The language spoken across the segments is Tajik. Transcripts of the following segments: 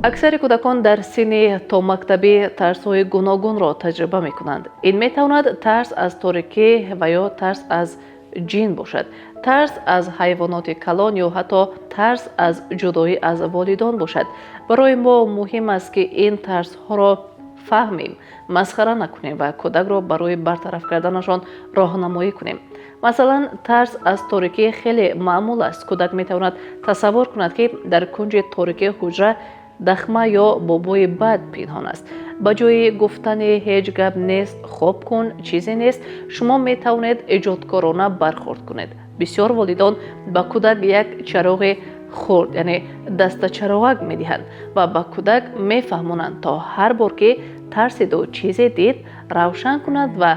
Аксари кӯдакон дар синни томактабӣ тарсҳои гуногунро таҷриба мекунанд. Ин метавонад тарс аз торикӣ ва ё тарс аз ҷин бошад, тарс аз ҳайвоноти калон ё ҳатто тарс аз ҷудоӣ аз волидон бошад. Барои мо муҳим аст, ки ин тарсҳоро фаҳмем, масхара накунем ва кӯдакро барои бартараф карданашон роҳнамоӣ кунем. Масалан, тарс аз торикӣ хеле маъмул аст. Кӯдак метавонад тасаввур кунад, ки дар кунҷи торики ҳуҷра дахма ё бобои бад пинҳон аст. Ба ҷои гуфтани «ҳеҷ гап нест, хоб кун, чизе нест», шумо метавонед эҷодкорона бархӯрд кунед. Бисёр волидон ба кӯдак як чароғи хурд, яъне дастачароғак медиҳанд ва ба кӯдак мефаҳмонанд, то ҳар бор ки тарсиду чизе дид, равшан кунад ва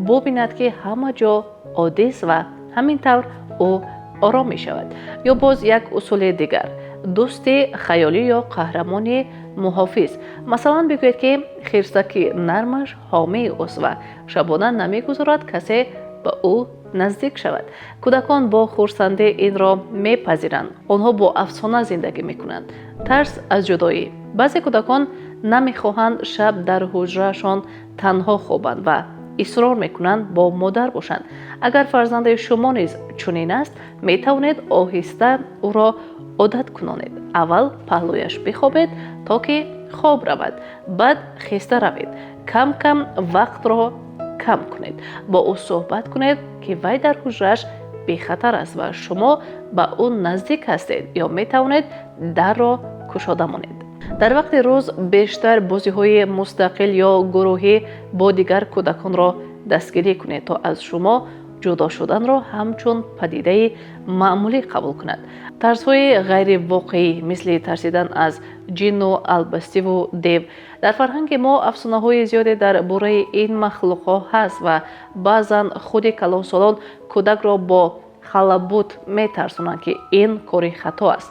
бубинад, ки ҳама ҷо оддист, ва ҳамин тавр ӯ ором мешавад. Ё боз як усули дигар: дӯсти хаёлӣ ё қаҳрамони муҳофиз. Масалан, бигӯед, ки хирсаки нармаш ҳомии ӯст ва шабона намегузорад касе ба ӯ наздик шавад. Кӯдакон бо хурсандӣ инро мепазиранд, онҳо бо афсона зиндагӣ мекунанд. Тарс аз ҷудоӣ. Баъзе кӯдакон намехоҳанд шаб дар ҳуҷраашон танҳо хобанд ва исрор мекунанд бо модар бошанд. Агар фарзанди шумо низ чунин аст, метавонед оҳиста ӯро одат кунонед. Аввал паҳлӯяш бихобед, то ки хоб равад, баъд хеста равед. Кам кам вақтро кам кунед. Бо ӯ суҳбат кунед, ки вай дар ҳуҷрааш бехатар аст ва шумо ба ӯ наздик ҳастед ё метавонед дарро кушода монед. Дар вақти рӯз бештар бозиҳои мустақил ё гурӯҳӣ бо дигар кӯдаконро дастгирӣ кунед, то аз шумо ҷудо шуданро ҳамчун падидаи маъмулӣ қабул кунад. Тарсҳои ғайривоқеӣ, мисли тарсидан аз ҷинну албастиву дев. Дар фарҳанги мо афсонаҳои зиёде дар бораи ин махлуқҳо ҳаст ва баъзан худи калонсолон кӯдакро бо халабут метарсонанд, ки ин кори хато аст.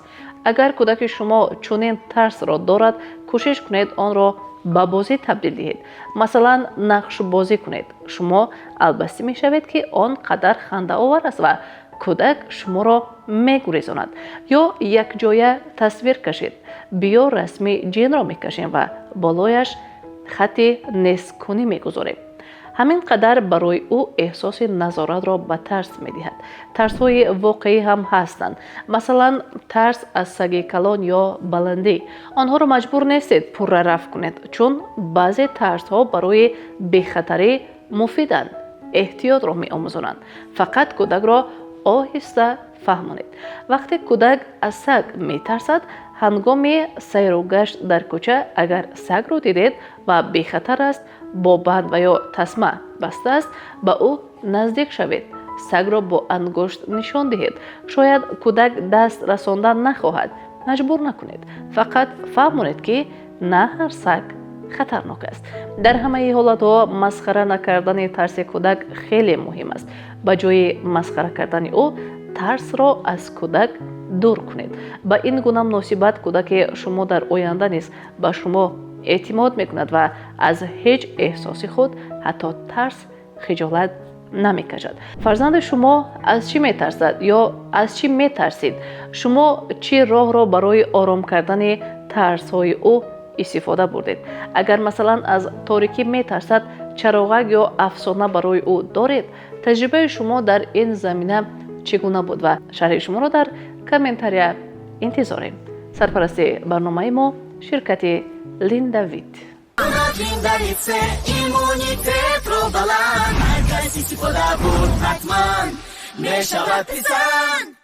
Агар кӯдаки шумо чунин тарсро дорад, кӯшиш кунед онро ба бозӣ табдил диҳед. Масалан, нақшбозӣ кунед: шумо албастӣ мешавед, ки он қадар хандаовар аст ва кӯдак шуморо мегурезонад. Ё якҷоя тасвир кашед: «Биё, расми ҷинро мекашем ва болояш хати несткунӣ мегузорем». Ҳамин қадар барои ӯ эҳсоси назоратро ба тарс медиҳад. Тарсҳои воқеӣ ҳам ҳастанд, масалан, тарс аз саги калон ё баландӣ. Онҳоро маҷбур нестед пурра рафъ кунед, чун баъзе тарсҳо барои бехатарӣ муфиданд, эҳтиётро меомӯзонанд. Фақат кӯдакро оҳиста фаҳмонед. Вақте кӯдак аз саг метарсад, ҳангоми сайру гашт дар кӯча агар сагро дидед ва бехатар аст, бо банд ва ё тасма баста аст, ба ӯ наздик шавед, сагро бо ангушт нишон диҳед. Шояд кӯдак даст расондан нахоҳад, маҷбур накунед. Фақат фаҳмонед, ки на ҳар саг хатарнок аст. Дар ҳамаи ҳолатҳо масхара накардани тарси кӯдак хеле муҳим аст. Ба ҷои масхара кардани ӯ, тарсро аз кӯдак дур кунед. Ба ин гуна муносибат кӯдаки шумо дар оянда низ ба шумо эътимод мекунад ва аз ҳеҷ эҳсоси худ, ҳатто тарс, хиҷолат намекашад. Фарзанди шумо аз чӣ метарсад ё аз чӣ метарсид? Шумо чӣ роҳро барои ором кардани тарсҳои ӯ истифода бурдед? Агар, масалан, аз торикӣ метарсад, чароғак ё афсона барои ӯ доред? Таҷрибаи шумо дар ин замина чӣ гуна буд ва шарҳи шуморо дар комментария интизорем. Сарпарасти барномаи мо ширкати Линдавит. Иммунитетро баланд, ҳар кас истифода бурд, ҳатман мешавад писанд.